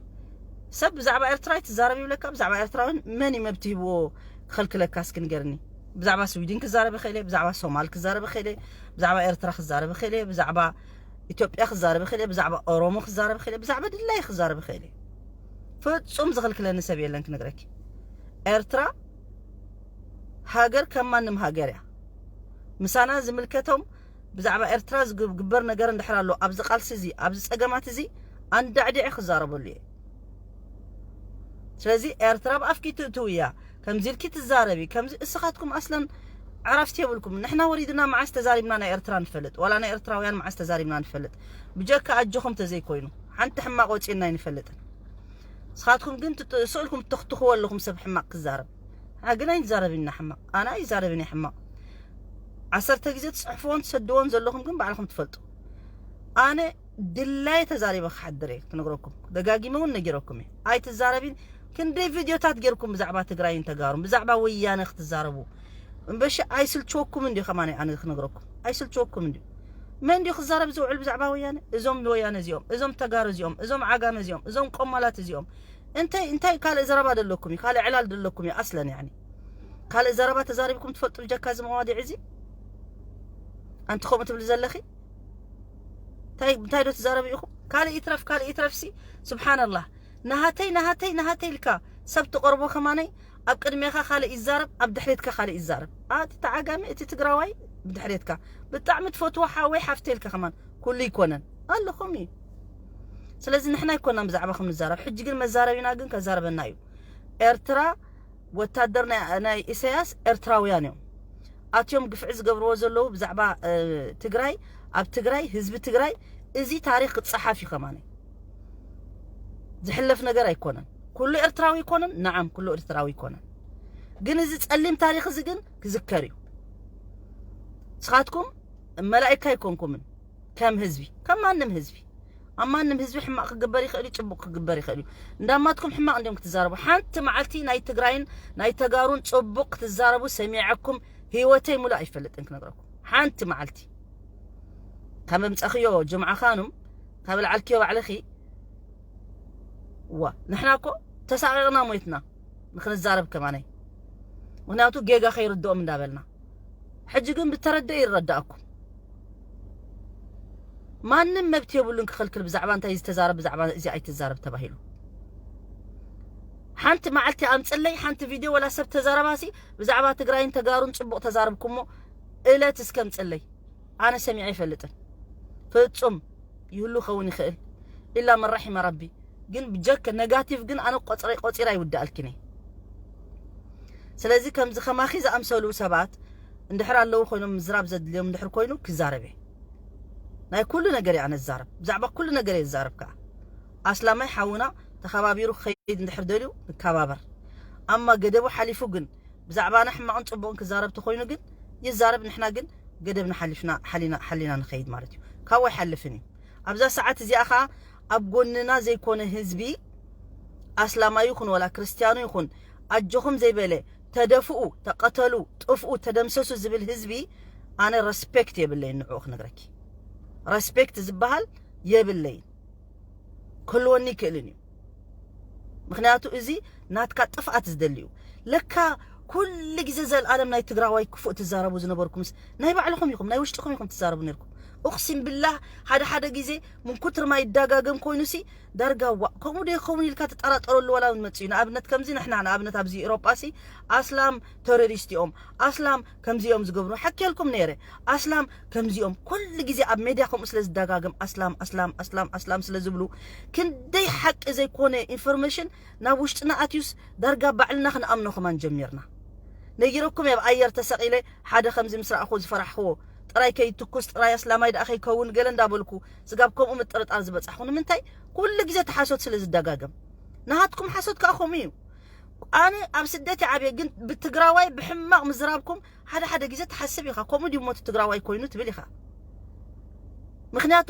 ሰብ ብዛዕባ ኤርትራ ኣይትዛረብ ይብለካ፣ ብዛዕባ ኤርትራውያን መን እዩ መብት ሂብዎ ክኸልክለካ? እስኪ ንገርኒ። ብዛዕባ ስዊድን ክዛረብ ይኽእል እየ፣ ብዛዕባ ሶማል ክዛረብ ይኽእል እየ፣ ብዛዕባ ኤርትራ ክዛረብ ይኽእል እየ፣ ብዛዕባ ኢትዮጵያ ክዛረብ ይኽእል እየ፣ ብዛዕባ ኦሮሞ ክዛረብ ይኽእል እየ፣ ብዛዕባ ድላይ ክዛረብ ይኽእል እየ። ፍጹም ዝኽልክለኒ ሰብ የለን ክነግረኪ። ኤርትራ ሃገር ከም ማንም ሃገር እያ። ምሳና ዝምልከቶም ብዛዕባ ኤርትራ ዝግበር ነገር እንድሕር ኣሎ፣ ኣብዚ ቃልሲ እዚ፣ ኣብዚ ጸገማት እዚ ኣንዳዕዲዐ ክዛረበሉ እየ። ስለዚ ኤርትራ ብኣፍኪ ትእትው እያ፣ ከምዚ ኢልኪ ትዛረቢ፣ ከምዚ እስኻትኩም ኣስለን ዕረፍቲ የብልኩም። ንሕና ወሪድና መዓስ ተዛሪብና ናይ ኤርትራ ንፈልጥ? ዋላ ናይ ኤርትራውያን መዓስ ተዛሪብና ንፈልጥ? ብጀካ ኣጆኹም ተዘይኮይኑ፣ ሓንቲ ሕማቕ ወጺእና ኣይንፈልጥን። ንስኻትኩም ግን ትጥ-፣ ስእልኩም ትኽትኽዎ ኣለኹም ሰብ ሕማቕ ክዛረብ። ኣነ ግን ኣይዛረብን ኢና ሕማቕ። ኣነ ኣይዛረብን እየ ሕማቕ። ዓሰርተ ግዜ ትጽሕፍዎን ትሰድዎን ዘለኹም ግን ባዕልኹም ትፈልጡ። ኣነ ድላየ ተዛሪበ ክሓድር እየ ክነግረኩም። ደጋጊመ እውን ነጊረኩም እየ። ኣይትዛረቢን። ክንደይ ቪድዮታት ጌርኩም ብዛዕባ ትግራይን ተጋሩን፣ ብዛዕባ ወያነ ክትዛረቡ። እምበሺ ኣይስልችወኩም እንድዩ ከማን ኣነ ክነግረኩም። ኣይስልችወኩም እንድዩ። መን ድዩ ክዛረብ ዝውዕል ብዛዕባ ወያነ? እዞም ወያነ እዚኦም፣ እዞም ተጋሩ እዚኦም፣ እዞም ዓጋመ እዚኦም፣ እዞም ቆማላት እዚኦም። እንታይ፣ እንታይ ካልእ ዘረባ ደለኩም እዩ? ካልእ ዕላል ደለኩም እዩ? ኣስለን ያኒ። ካልእ ዘረባ ተዛሪብኩም ትፈልጡ ብጀካ እዚ መዋዲዕ እዚ? ኣንቲ ከምኡ ትብሊ ዘለኺ እንታይ እንታይ ዶ ትዛረቢ ኢኹም? ካልእ ይትረፍ ካልእ ይትረፍሲ፣ ስብሓንላህ፣ ናሃተይ ናሃተይ ናሃተይ ኢልካ ሰብ ትቐርቦ ከማነይ ኣብ ቅድሜኻ ካልእ ይዛረብ፣ ኣብ ድሕሬትካ ካልእ ይዛረብ። ኣቲ ተዓጋሚ እቲ ትግራዋይ ብድሕሬትካ ብጣዕሚ ትፈትዎ ሓወይ ሓፍተ ኢልካ ከማን ኩሉ ይኮነን ኣለኹም እዩ። ስለዚ ንሕና ይኮናን ብዛዕባኹም ንዛረብ። ሕጂ ግን መዛረቢና ግን ከዛርበና እዩ። ኤርትራ ወታደር ናይ ናይ ኢሳያስ ኤርትራውያን እዮም። ኣትዮም ግፍዒ ዝገብርዎ ዘለዉ ብዛዕባ ትግራይ፣ ኣብ ትግራይ፣ ህዝቢ ትግራይ፣ እዚ ታሪክ ክፀሓፍ እዩ ከማነ። ዝሕለፍ ነገር ኣይኮነን። ኩሉ ኤርትራዊ ኣይኮነን፣ ነዓም ኩሉ ኤርትራዊ ኣይኮነን። ግን እዚ ፀሊም ታሪክ እዚ ግን ክዝከር እዩ። ንስኻትኩም መላእካ ኣይኮንኩምን። ከም ህዝቢ፣ ከም ማንም ህዝቢ፣ ኣብ ማንም ህዝቢ ሕማቕ ክግበር ይኽእል እዩ፣ ፅቡቕ ክግበር ይኽእል እዩ። እንዳማትኩም ሕማቕ እንዲዮም ክትዛረቡ። ሓንቲ መዓልቲ ናይ ትግራይን ናይ ተጋሩን ፅቡቕ ክትዛረቡ ሰሚዐኩም ህይወተይ ሙሉእ ኣይፈልጥን ክነግረኩም። ሓንቲ መዓልቲ ካብ ኣምፀኽዮ ጅምዓ ኻኑም ካብ ልዓልክዮ ባዕልኺ ዋ ንሕና እኮ ተሳቒቕና ሞይትና ንክንዛረብ ከማነይ። ምክንያቱ ጌጋ ከይርድኦም እንዳበልና። ሕጂ ግን ብተረደእ ይረዳእኩም። ማንም መብት የብሉን ክኽልክል ብዛዕባ እንታይ ዝተዛረብ ብዛዕባ እዚ ኣይትዛረብ ተባሂሉ። ሓንቲ መዓልቲ ኣምፅለይ ሓንቲ ቪድዮ ወላ ሰብ ተዛረባሲ ብዛዕባ ትግራይን ተጋሩን ፅቡቕ ተዛረብኩሞ እለት እስከምፅለይ ኣነ ሰሚዐ ይፈልጥን። ፍፁም ይህሉ ኸውን ይኽእል ኢላ መን ረሒመ ረቢ። ግን ብጀከ ነጋቲቭ ግን ኣነ ቆፅረ ቆፂራ ይውድኣልኪን እየ። ስለዚ ከምዚ ከማኺ ዝኣምሰሉ ሰባት እንድሕር ኣለዉ ኮይኖም ምዝራብ ዘድልዮም እንድሕር ኮይኑ ክዛረብ እየ። ናይ ኩሉ ነገር እየ ኣነ ዝዛረብ፣ ብዛዕባ ኩሉ ነገር እየ ዝዛረብ። ከዓ ኣስላማይ ሓውና ተኸባቢሩ ክኸይድ እንድሕር ደልዩ ንከባበር። ኣማ ገደቡ ሓሊፉ ግን ብዛዕባና ሕማቕን ፅቡቕን ክዛረብ ተኾይኑ ግን ይዛረብ። ንሕና ግን ገደብና ሓሊፍና ሓሊና ሓሊና ንኸይድ ማለት እዩ። ካብኡ ኣይሓልፍን እዩ። ኣብዛ ሰዓት እዚኣ ኸዓ ኣብ ጎንና ዘይኮነ ህዝቢ ኣስላማይ ይኹን ወላ ክርስትያኑ ይኹን ኣጆኹም ዘይበለ ተደፍኡ፣ ተቐተሉ፣ ጥፍኡ፣ ተደምሰሱ ዝብል ህዝቢ ኣነ ረስፔክት የብለይን። ንዕኡ ክነግረኪ ረስፔክት ዝበሃል የብለይን። ክህልወኒ ይክእልን እዩ። ምክንያቱ እዚ ናትካ ጥፍኣት ዝደሊ እዩ። ለካ ኩሉ ግዜ ዘልኣለም ናይ ትግራዋይ ክፉእ ትዛረቡ ዝነበርኩምስ ናይ ባዕልኹም ኢኹም፣ ናይ ውሽጥኹም ኢኹም ትዛረቡ ነርኩም። እቕሲም ብላህ ሓደ ሓደ ግዜ ምን ኩትር ማይ ይዳጋገም ኮይኑሲ ዳርጋ ዋእ ከምኡ ዶ ይኸውን ኢልካ ትጠራጠረሉ ዋላ እውን መፅእ እዩ። ንኣብነት ከምዚ ንሕና ንኣብነት ኣብዚ ኤውሮጳሲ ኣስላም ተሮሪስት እዮም፣ ኣስላም ከምዚ እዮም ዝገብሩ ሓኪየልኩም ነይረ። ኣስላም ከምዚኦም ኩሉ ግዜ ኣብ ሜድያ ከምኡ ስለ ዝደጋገም ኣስላም ኣስላም ኣስላም ኣስላም ስለ ዝብሉ ክንደይ ሓቂ ዘይኮነ ኢንፎርሜሽን ናብ ውሽጥና ኣትዩስ ዳርጋ ባዕልና ክንኣምኖ ከማን ጀሚርና። ነጊረኩም እየ ኣብ ኣየር ተሰቒለ ሓደ ከምዚ ምስ ረኣኹ ዝፈራሕኽዎ ጥራይ ከይትኩስ ጥራይ ኣስላማይ ደኣ ከይከውን ገለ እንዳበልኩ ስጋብ ከምኡ ምጥርጣር ዝበጻሕኹ ንምንታይ? ኩሉ ግዜ ተሓሶት ስለ ዝደጋገም። ናሃትኩም ሓሶት ከኣ ከምኡ እዩ። ኣነ ኣብ ስደት ይዓብየ ግን ብትግራዋይ ብሕማቕ ምዝራብኩም ሓደ ሓደ ግዜ ትሓስብ ኢኻ። ከምኡ ድዩ ሞት ትግራዋይ ኮይኑ ትብል ኢኻ። ምክንያቱ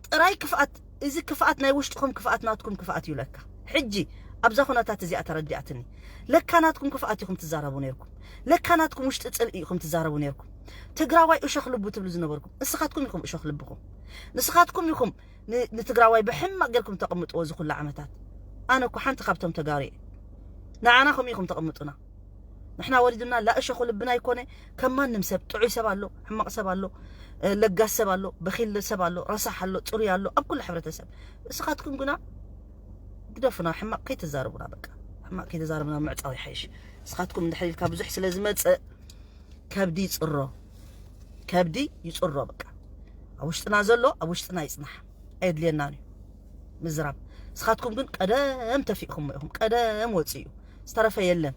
ጥራይ ክፍኣት እዚ ክፍኣት ናይ ውሽጥኹም ክፍኣት ናትኩም ክፍኣት እዩ ለካ። ሕጂ ኣብዛ ኩነታት እዚኣ ተረዲኣትኒ። ለካ ናትኩም ክፍኣት ኢኹም ትዛረቡ ነርኩም። ለካ ናትኩም ውሽጢ ፅልኢ ኢኹም ትዛረቡ ነርኩም። ትግራዋይ እሾኽ ልቡ ትብሉ ዝነበርኩም እስኻትኩም ኢኹም እሾኽ ልብኹም። ንስኻትኩም ኢኹም ንትግራዋይ ብሕማቕ ጌርኩም ተቐምጥዎ እዚ ኩሉ ዓመታት። ኣነ እኮ ሓንቲ ካብቶም ተጋሩ እየ። ንዓና ከምኡ ኢኹም ተቐምጡና። ንሕና ወሪዱና ላእሸኹ ልብና ይኮነ። ከም ማንም ሰብ ጥዑይ ሰብ ኣሎ፣ ሕማቕ ሰብ ኣሎ፣ ለጋስ ሰብ ኣሎ፣ በኺል ሰብ ኣሎ፣ ረሳሕ ኣሎ፣ ፅሩይ ኣሎ ኣብ ኩሉ ሕብረተሰብ። እስኻትኩም ግና ግደፉና፣ ሕማቕ ከይተዛርቡና በቃ። ሕማቕ ከይተዛርቡና ምዕፃው ይሓይሽ። እስኻትኩም እንድሕር ኢልካ ብዙሕ ስለ ዝመፅእ ከብዲ ይፅሮ፣ ከብዲ ይፅሮ በቃ። ኣብ ውሽጥና ዘሎ ኣብ ውሽጥና ይፅናሕ፣ ኣየድልየናን እዩ ምዝራብ። እስኻትኩም ግን ቀደም ተፊእኹሞ ኢኹም፣ ቀደም ወፂኡ ዝተረፈ የለን።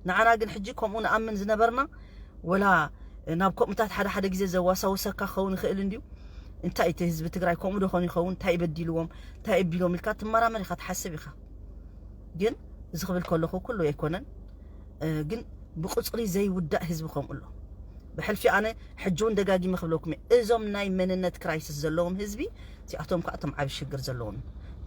ንዓና ግን ሕጂ ከምኡ ንኣምን ዝነበርና ወላ ናብ ከምኡታት ሓደ ሓደ ግዜ ዘዋሳውሰካ ክኸውን ይኽእል እንድዩ። እንታይ እቲ ህዝቢ ትግራይ ከምኡ ዶ ኾን ይኸውን? እንታይ በዲልዎም? እንታይ እቢሎም ኢልካ ትመራመር ኢኻ፣ ትሓስብ ኢኻ። ግን እዚ ክብል ከለኹ ኩሉ ኣይኮነን፣ ግን ብቁፅሪ ዘይውዳእ ህዝቢ ከምኡ ኣሎ። ብሕልፊ ኣነ ሕጂ እውን ደጋጊመ ክብለኩም እየ፣ እዞም ናይ መንነት ክራይሲስ ዘለዎም ህዝቢ እዚኣቶም ከዓ እቶም ዓብ ሽግር ዘለዎም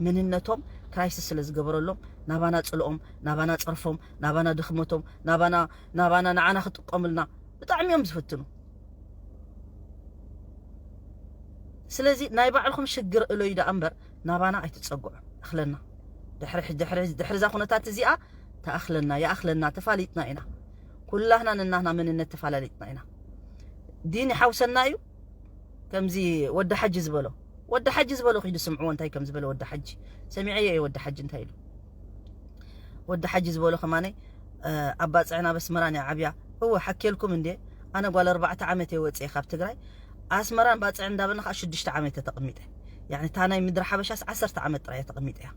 መንነቶም ክራይሲስ ስለ ዝገበረሎም ናባና ፅልኦም፣ ናባና ፀርፎም፣ ናባና ድኽመቶም፣ ናባና ናባና ንዓና ክጥቀምልና ብጣዕሚ እዮም ዝፍትኑ። ስለዚ ናይ ባዕልኹም ሽግር እለዩ ደኣ እምበር ናባና ኣይትፀግዑ። ኣኽለና ድሕሪ ድሕሪ ድሕሪ እዛ ኩነታት እዚኣ ተኣኽለና ይኣኽለና ተፋሊጥና ኢና። ኩላህና ነናህና መንነት ተፈላለጥና ኢና። ዲን ይሓውሰና እዩ። ከምዚ ወዲ ሓጂ ዝበሎ፣ ወዲ ሓጂ ዝበሎ ኪዱ ስምዕዎ፣ እንታይ ከም ዝበለ ወዲ ሓጂ ሰሚዐዮ እየ። ወዲ ሓጂ እንታይ ኢሉ? ወዲ ሓጂ ዝበሎ ከማነይ፣ ኣብ ባፅዕን ኣብ ኣስመራን እያ ዓብያ። እወ ሓኬልኩም እንዴ? ኣነ ጓል ኣርባዕተ ዓመት እየ ወፅኤ ካብ ትግራይ። ኣስመራን ባፅዕን እንዳበልና ከዓ ሽዱሽተ ዓመት ተቐሚጠ። ያኒ እታ ናይ ምድሪ ሓበሻስ ዓሰርተ ዓመት ጥራይ እየ ተቐሚጠ እያ።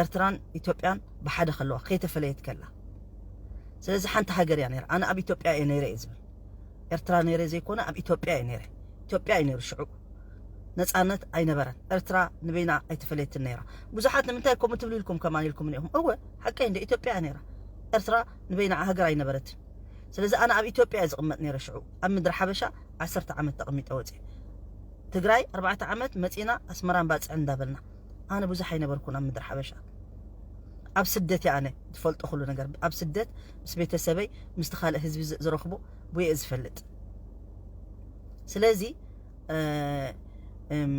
ኤርትራን ኢትዮጵያን ብሓደ ከለዋ ከይተፈለየት ከላ። ስለዚ ሓንቲ ሃገር እያ ነይራ። ኣነ ኣብ ኢትዮጵያ እየ ነይረ እየ ዝብል። ኤርትራ ነይረ ዘይኮነ ኣብ ኢትዮጵያ እየ ነይረ። ኢትዮጵያ እዩ ነይሩ ሽዑ። ነፃነት ኣይነበረን። ኤርትራ ንበይና ኣይተፈለየትን ነይራ። ብዙሓት ንምንታይ ከምኡ ትብሉ ኢልኩም ከማን ኢልኩም እኒኹም። እወ ሓቀይ እንደ ኢትዮጵያ እያ ነይራ። ኤርትራ ንበይና ሃገር ኣይነበረትን። ስለዚ ኣነ ኣብ ኢትዮጵያ እየ ዝቕመጥ ነይረ ሽዑ። ኣብ ምድሪ ሓበሻ ዓሰርተ ዓመት ተቐሚጠ ወፅየ። ትግራይ ኣርባዕተ ዓመት መፂና ኣስመራን ባፅዕን እንዳበልና። ኣነ ብዙሕ ኣይነበርኩን ኣብ ምድሪ ሓበሻ። ኣብ ስደት እየ ኣነ ትፈልጦ ኩሉ ነገር። ኣብ ስደት ምስ ቤተሰበይ ምስቲ ካልእ ህዝቢ ዝ- ዝረኽቦ ብየ ዝፈልጥ። ስለዚ እ፣ እም፣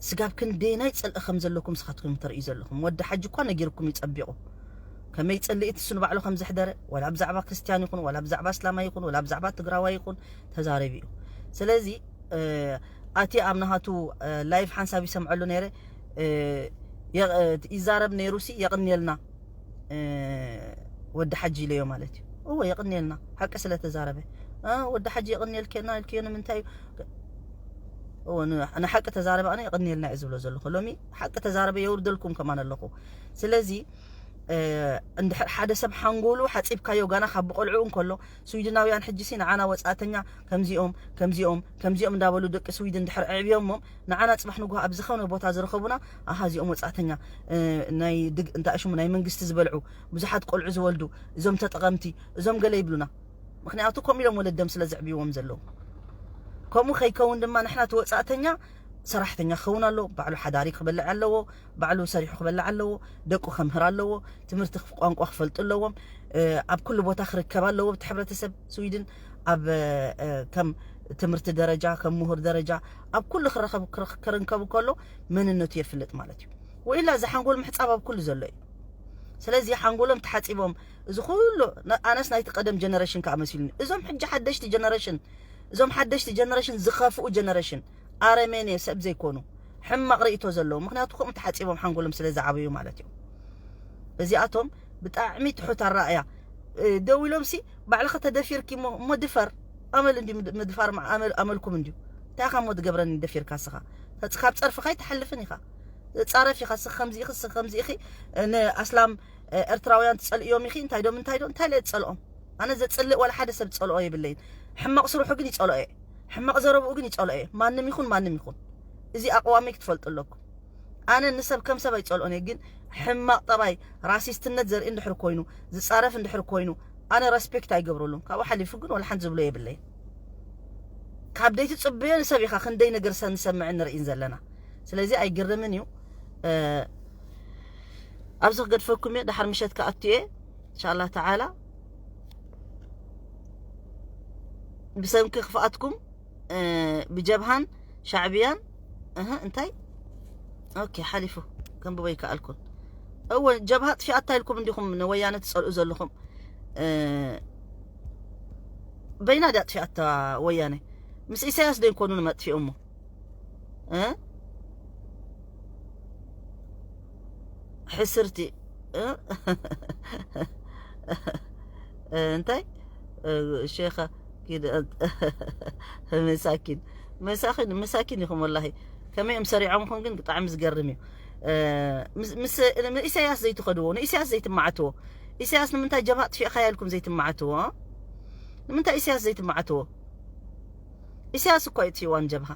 ስጋብ ክንደየናይ ፅልኢ ከም ዘለኩም ንስኻትኩም ተርእዩ ዘለኹም። ወዲ ሓጂ እኳ ነጊርኩም እዩ ፀቢቑ። ከመይ ፅልኢት እሱ ንባዕሉ ከም ዘሕደረ፣ ወላ ብዛዕባ ክርስትያን ይኹን፣ ወላ ብዛዕባ እስላማይ ይኹን፣ ወላ ብዛዕባ ትግራዋይ ይኹን ተዛረቢ እዩ። ስለዚ እ፣ ኣቲ ኣብ ናሃቱ እ፣ ላይፍ ሓንሳብ ይሰምዐሉ ነይረ። እ፣ የ- እ፣ ይዛረብ ነይሩ ሲ የቕንየልና እ፣ ወዲ ሓጂ ኢለዮ ማለት እዩ። እወ የቕንየልና ሓቂ ስለ ተዛረበ። እ፣ ወዲ ሓጂ የቕንየልኬና ኢልክዮ ንምንታይ እዩ? እወ ን- ንሓቂ ተዛረበ ኣነ የቕንየልና እየ ዝብሎ ዘለኹ። ሎሚ ሓቂ ተዛረበ የውርደልኩም ከማን ኣለኹ። ስለዚ እ፣ እንድሕር ሓደ ሰብ ሓንጎሉ ሓፂብካዮ ጋና ካብ ብቆልዑ እንከሎ ስዊድናውያን ሕጂ ሲ ንዓና ወፃእተኛ ከምዚኦም ከምዚኦም ከምዚኦም እንዳበሉ ደቂ ስዊድን እንድሕር ኣዕብዮሞም ንዓና ፅባሕ ንግሆ ኣብ ዝኾነ ቦታ ዝረኸቡና ኣሃ እዚኦም ወፃእተኛ እ፣ ናይ ድግ እንታይ ሽሙ ናይ መንግስቲ ዝበልዑ ብዙሓት ቆልዑ ዝወልዱ እዞም ተጠቐምቲ እዞም ገለ ይብሉና። ምክንያቱ ከምኡ ኢሎም ወለዶም ስለ ዘዕብይዎም ዘለዉ። ከምኡ ከይከውን ድማ ንሕና እቲ ወፃእተኛ ሰራሕተኛ ክኸውን ኣለዎ፣ ባዕሉ ሓዳሪ ክበልዕ ኣለዎ፣ ባዕሉ ሰሪሑ ክበልዕ ኣለዎ፣ ደቁ ከምህር ኣለዎ፣ ትምህርቲ ክፍ- ቋንቋ ክፈልጡ ኣለዎም፣ እ፣ ኣብ ኩሉ ቦታ ክርከብ ኣለዎ። እቲ ሕብረተሰብ ስዊድን ኣብ እ፣ ከም ትምህርቲ ደረጃ ከም ምሁር ደረጃ ኣብ ኩሉ ክረኸብ ክረኽ- ክርንከቡ ከሎ መንነቱ የፍልጥ ማለት እዩ። ወኢላ እዚ ሓንጎል ምሕፃብ ኣብ ኩሉ ዘሎ እዩ። ስለዚ ሓንጎሎም ተሓፂቦም እዚ ኩሉ ነ- ኣነስ ናይቲ ቀደም ጀነሬሽን ከዓ መሲሉኒ። እዞም ሕጂ ሓደሽቲ ጀነሬሽን እዞም ሓደሽቲ ጀነሬሽን ዝኸፍኡ ጀነሬሽን ኣረሜኔ ሰብ ዘይኮኑ ሕማቕ ርእይቶ ዘለዎም ምክንያቱ ከምኡ ተሓፂቦም ሓንጎሎም ስለ ዝዓበዩ ማለት እዩ። እዚኣቶም ብጣዕሚ ትሑት ኣረኣእያ እ፣ ደው ኢሎም ሲ ባዕልኸ ተደፊርኪ እሞ እሞ ድፈር ኣመል እንዲ ምድፋር ኣመልኩም እንድዩ እንታይ ኢኻ እሞ ትገብረኒ ደፊርካ ስኻ ካብ ፀርፍኻ ኣይትሓልፍን ኢኻ ፃረፍ ኢኻ ስኽ ከምዚ ኢኺ ስኽ ከምዚ ኢኺ ንኣስላም ኤርትራውያን ትጸልእዮም ኢኺ እንታይ ዶ ምንታይ ዶ እንታይ ለ ጸልኦም ኣነ ዘጽልእ ወላ ሓደ ሰብ ጸልኦ የብለይን ሕማቕ ስርሑ ግን ይጸልኦ እየ ሕማቕ ዘረብኡ ግን ይጸልኦ እየ ማንም ይኹን ማንም ይኹን እዚ ኣቕዋመይ ክትፈልጡ ኣለኩም ኣነ ንሰብ ከም ሰብ ኣይጸልኦን እየ ግን ሕማቕ ጠባይ ራሲስትነት ዘርኢ እንድሕር ኮይኑ ዝጻረፍ እንድሕር ኮይኑ ኣነ ረስፔክት ኣይገብረሉን ካብኡ ሓሊፉ ግን ወላ ሓንቲ ዝብሎ የብለይን ካብ ደይቲ ጽበዮ ንሰብ ኢኻ ክንደይ ነገር ንሰምዕን ንርእን ዘለና ስለዚ ኣይግርምን እዩ ኣብዚ ክገድፈኩም እየ ደሓር ምሸት ክኣቱ እየ እንሻላ ተዓላ ብሰንኪ ክፍኣትኩም ብጀብሃን ሻዕብያን እህ እንታይ ኦኬ ሓሊፉ ከንብቦ ይከኣልኩን እወ ጀብሃ ጥፊኣታ ኢልኩም እንዲኹም ንወያነ ትፀልኡ ዘለኹም በይና ድያ ጥፊኣታ ወያነ ምስ ኢሳያስ ዶ ይኮኑ ንመጥፊኦሞ ሕስርቲ እንታይ ሸኻ መሳኪን መሳኪን መሳኪን ኢኹም ወላሂ ከመይ እዮም ሰሪዖምኹም ግን ብጣዕሚ ዝገርም እዩ ኢሳያስ ዘይትኸድዎ ንኢሳያስ ዘይትማዓትዎ ኢሳያስ ንምንታይ ጀብሃ ጥፊእኻያ ኢልኩም ዘይትማዓትዎ ንምንታይ ኢሳያስ ዘይትማዓትዎ ኢሳያስ እኳ ይጥፊእዋ ንጀብሃ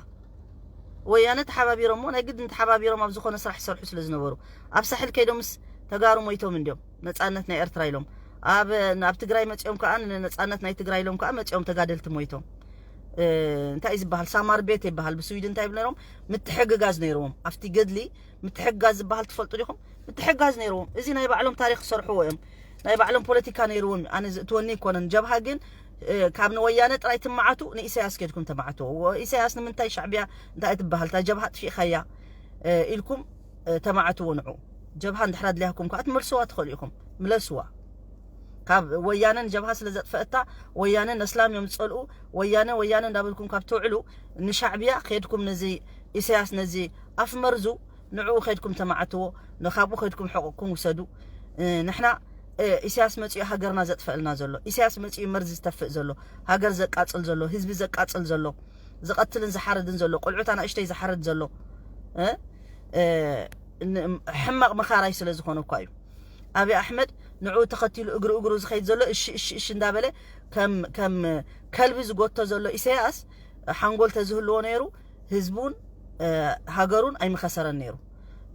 ወያነ ተሓባቢሮሞ ናይ ግድን ተሓባቢሮም ኣብ ዝኾነ ስራሕ ይሰርሑ ስለ ዝነበሩ ኣብ ሳሕል ከይዶምስ ተጋሩ ሞይቶም እንዲዮም ነፃነት ናይ ኤርትራ ኢሎም ኣብ ኣብ ትግራይ መፂኦም ከዓ ነፃነት ናይ ትግራይ ኢሎም ከዓ መፂኦም ተጋደልቲ ሞይቶም እንታይ እዩ ዝበሃል ሳማር ቤት ይበሃል ብስዊድን እንታይ ይብሉ ነይሮም ምትሕግጋዝ ነይርዎም ኣብቲ ገድሊ ምትሕግጋዝ ዝበሃል ትፈልጡ ዲኹም ምትሕግጋዝ ነይርዎም እዚ ናይ ባዕሎም ታሪክ ክሰርሕዎ እዮም ናይ ባዕሎም ፖለቲካ ነይርዎም ኣነ ዝእትወኒ ይኮነን ጀብሃ ግን ካብ ንወያነ ጥራይ ትመዓቱ ንኢሳያስ ኬድኩም ተማዕትዎ ኢሳያስ ንምንታይ ሻዕብያ እንታይ ትበሃል እታ ጀብሃ ጥፊእኻያ ኢልኩም ተማዕትዎ ንዑ ጀብሃ እንድሕር ኣድልያኩም ከዓ ትመልስዋ ትኽእሉ ኢኹም ምለስዋ ካብ ወያነን ጀብሃ ስለ ዘጥፈእታ፣ ወያነ ነስላም እዮም ዝጸልኡ፣ ወያነ ወያነ እንዳበልኩም ካብ ትውዕሉ፣ ንሻዕብያ ከድኩም ነዚ ኢሳያስ፣ ነዚ ኣፍ መርዙ፣ ንዕኡ ከድኩም ተማዓትዎ፣ ንካብኡ ከድኩም ሕቁቅኩም ውሰዱ። ንሕና ኢሳያስ መጺኡ ሃገርና ዘጥፈእልና ዘሎ፣ ኢሳያስ መጺኡ መርዚ ዝተፍእ ዘሎ፣ ሃገር ዘቃጽል ዘሎ፣ ህዝቢ ዘቃጽል ዘሎ፣ ዝቐትልን ዝሓርድን ዘሎ፣ ቆልዑት ኣናእሽተይ ዝሓርድ ዘሎ ሕማቕ መኻራይ ስለ ዝኾነ እኳ እዩ። ኣብይ ኣሕመድ ንዕኡ ተኸቲሉ እግሪ እግሩ ዝኸይድ ዘሎ፣ እሺ እሺ እሺ እንዳበለ ከም ከም ከልቢ ዝጎቶ ዘሎ ኢሳያስ ሓንጎል ተዝህልዎ ነይሩ፣ ህዝቡን ሃገሩን ኣይምኸሰረን ነይሩ።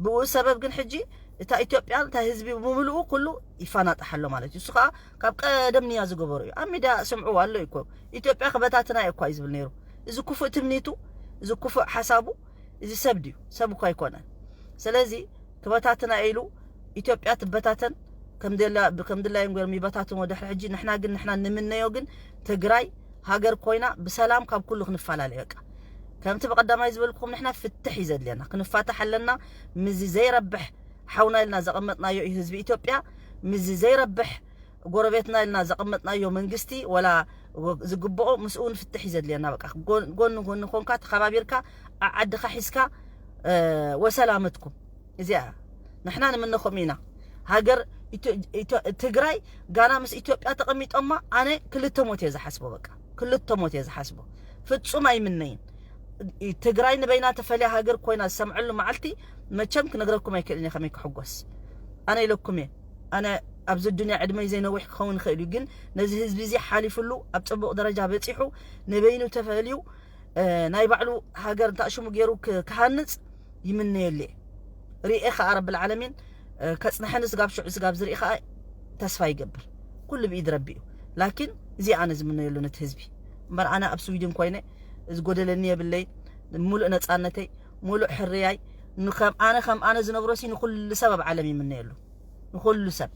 ብኡ ሰበብ ግን ሕጂ እታ ኢትዮጵያ፣ እታ ህዝቢ ብምልኡ ኩሉ ይፋናጣሕ ኣሎ ማለት እዩ። እሱ ከዓ ካብ ቀደም ንያ ዝገበሩ እዩ። ኣብ ሚድያ ስምዑ ኣሎ እኮ፣ ኢትዮጵያ ክበታትና እኳ እዩ ዝብል ነይሩ። እዚ ክፉእ ትምኒቱ፣ እዚ ክፉእ ሓሳቡ፣ እዚ ሰብ ድዩ? ሰብ እኳ ኣይኮነን። ስለዚ ክበታትና ኢሉ ኢትዮጵያ ትበታተን፣ ከም ድላዮም ገይሮም ይበታትንዎ ድሕሪ ሕጂ። ንሕና ግን፣ ንሕና ንምነዮ ግን ትግራይ ሃገር ኮይና ብሰላም ካብ ኩሉ ክንፈላለ። በቃ ከምቲ ብቀዳማይ ዝበልኩኹም፣ ንሕና ፍትሕ እዩ ዘድልየና፣ ክንፋታሕ ኣለና። ምዚ ዘይረብሕ ሓውና ኢልና ዘቐመጥናዮ እዩ ህዝቢ ኢትዮጵያ፣ ምዚ ዘይረብሕ ጎረቤትና ኢልና ዘቐመጥናዮ መንግስቲ፣ ወላ ዝግብኦ ምስኡ ንፍትሕ እዩ ዘድልየና። በቃ ጎን ጎን ኮንካ ተኸባቢርካ ዓዓድኻ ሒዝካ ወሰላመትኩም። እዚኣ ንሕና ንምነኹም ኢና። ሃገር ትግራይ ጋና ምስ ኢትዮጵያ ተቐሚጦማ፣ ኣነ ክልተ ሞት እየ ዝሓስቦ። በቃ ክልተ ሞት እየ ዝሓስቦ። ፍጹም ኣይምነይን። ትግራይ ንበይና ተፈልያ ሃገር ኮይና ዝሰምዐሉ መዓልቲ መቸም ክነግረኩም ኣይክእልን እየ ከመይ ክሕጎስ። ኣነ ኢለኩም እየ። ኣነ ኣብዚ ዱንያ ዕድመይ ዘይነዊሕ ክኸውን ይኽእል እዩ፣ ግን ነዚ ህዝቢ እዚ ሓሊፍሉ ኣብ ጽቡቕ ደረጃ በጺሑ ንበይኑ ተፈልዩ ናይ ባዕሉ ሃገር እንታሽሙ ገይሩ ክሃንጽ ይምነየሉ እየ። ርኤ ከኣ ረብል ዓለሚን ከጽንሐኒ ስጋብ ሽዑ ስጋብ ዝርኢ ከኣ ተስፋ ይገብር። ኩሉ ብኢድ ረቢ እዩ። ላኪን እዚ ኣነ ዝምነየሉ ነቲ ህዝቢ እምበር ኣነ ኣብ ስዊድን ኮይነ ዝጎደለኒ የብለይ። ሙሉእ ነጻነተይ፣ ሙሉእ ሕርያይ፣ ንከም ኣነ ከም ኣነ ዝነብሮ ሲ ንኩሉ ሰብ ኣብ ዓለም ይምነየሉ። ንኩሉ ሰብ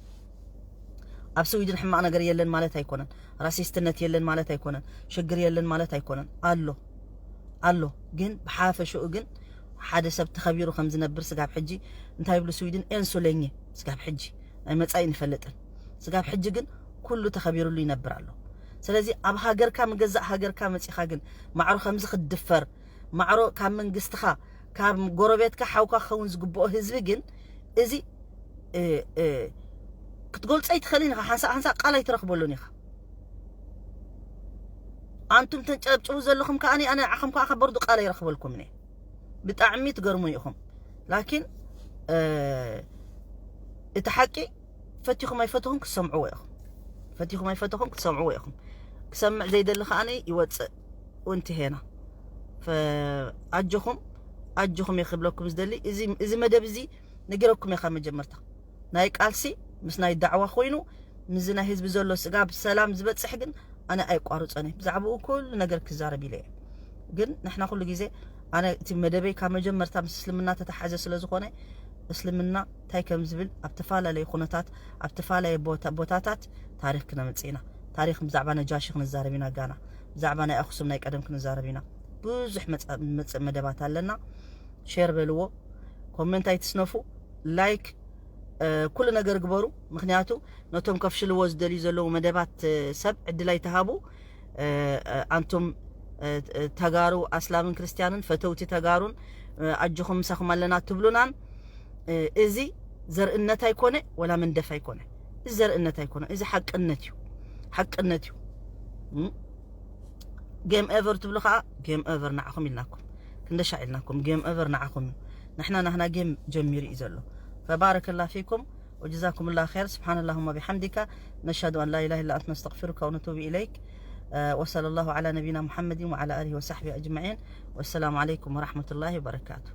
ኣብ ስዊድን ሕማቕ ነገር የለን ማለት ኣይኮነን። ራሲስትነት የለን ማለት ኣይኮነን። ሽግር የለን ማለት ኣይኮነን። ኣሎ ኣሎ። ግን ብሓፈሽኡ ግን ሓደ ሰብ ተኸቢሩ ከም ዝነብር ስጋብ ሕጂ እንታይ ይብሉ ስዊድን? ኤንሱለኝ። ስጋብ ሕጂ ናይ መጻኢ ንፈልጥን። ስጋብ ሕጂ ግን ኩሉ ተኸቢሩሉ ይነብር ኣሎ። ስለዚ ኣብ ሃገርካ፣ ምገዛእ ሃገርካ መጺኻ ግን ማዕሮ ከምዚ ክትድፈር፣ ማዕሮ ካብ መንግስትኻ፣ ካብ ጎረቤትካ ሓውካ ክኸውን ዝግብኦ ህዝቢ ግን እዚ ክትገልጾ ኣይትኽእልን ኢኻ። ሓንሳእ ሓንሳእ ቃል ኣይትረኽበሉን ኢኻ። ኣንቱም ተንጨብጭቡ ዘለኹም ከኣ ኣነ ንዓኹም ከኣ ከበርዱ ቃል ኣይረኽበልኩምን እየ። ብጣዕሚ ትገርሙ ኢኹም። ላኪን እቲ ሓቂ ፈቲኹም ኣይፈተኹም ክትሰምዕዎ ኢኹም። ፈቲኹም ኣይፈተኹም ክትሰምዕዎ ኢኹም። ክሰምዕ ዘይደሊ ከኣ ይወፅእ። ወንቲ ሄና ኣጆኹም ኣጆኹም እየ ክብለኩም ዝደሊ። እዚ መደብ እዚ ነጊረኩም እየ ካብ መጀመርታ። ናይ ቃልሲ ምስ ናይ ዳዕዋ ኮይኑ ምስዚ ናይ ህዝቢ ዘሎ ስጋብ ሰላም ዝበፅሕ ግን ኣነ ኣይቋርፀን እየ። ብዛዕባኡ ኩሉ ነገር ክዛረብ ኢለ እየ። ግን ንሕና ኩሉ ግዜ ኣነ እቲ መደበይ ካብ መጀመርታ ምስ እስልምና ተተሓዘ ስለ ዝኾነ እስልምና እንታይ ከም ዝብል ኣብ ተፈላለየ ኩነታት ኣብ ተፈላለየ ቦታታት ታሪኽ ክነምፅእ ኢና። ታሪኽ ብዛዕባ ነጃሺ ክንዛረብ ኢና፣ ጋና ብዛዕባ ናይ ኣክሱም ናይ ቀደም ክንዛረብ ኢና። ብዙሕ መደባት ኣለና። ሼር በልዎ፣ ኮመንት ኣይትስነፉ፣ ላይክ ኩሉ ነገር ግበሩ። ምክንያቱ ነቶም ከፍሽልዎ ዝደልዩ ዘለዉ መደባት ሰብ ዕድል ኣይትሃቡ። ኣንቱም ተጋሩ ኣስላምን ክርስትያንን ፈተውቲ ተጋሩን ኣጆኹም ምሳኹም ኣለና ትብሉናን እዚ ዘርእነት ኣይኮነ ወላ መንደፍ ኣይኮነ። እዚ ዘርእነት ኣይኮነ፣ እዚ ሓቅነት እዩ። ሓቅነት እዩ። ጌም ኤቨር ትብሉ ከዓ ጌም ኤቨር ንዓኹም ኢልናኩም ክንደሻ ኢልናኩም። ጌም ኤቨር ንዓኹም እዩ። ንሕና ናህና ጌም ጀሚሩ እዩ ዘሎ። ፈባረከላ ፊኩም ወጀዛኩም ላ ር። ስብሓን ላሁማ ቢሓምዲካ ነሽሀዱ ኣን ላ ኢላሃ ኢላ ኣንት ነስተግፊሩካ ወነቱቡ ኢለይክ። ወሰለ ላሁ ዓላ ነቢና ሙሓመድን ወዓላ ኣሊሂ ወሳሕቢ ኣጅማዒን። ወሰላሙ ዓለይኩም ወራሕመቱላሂ ወበረካቱ።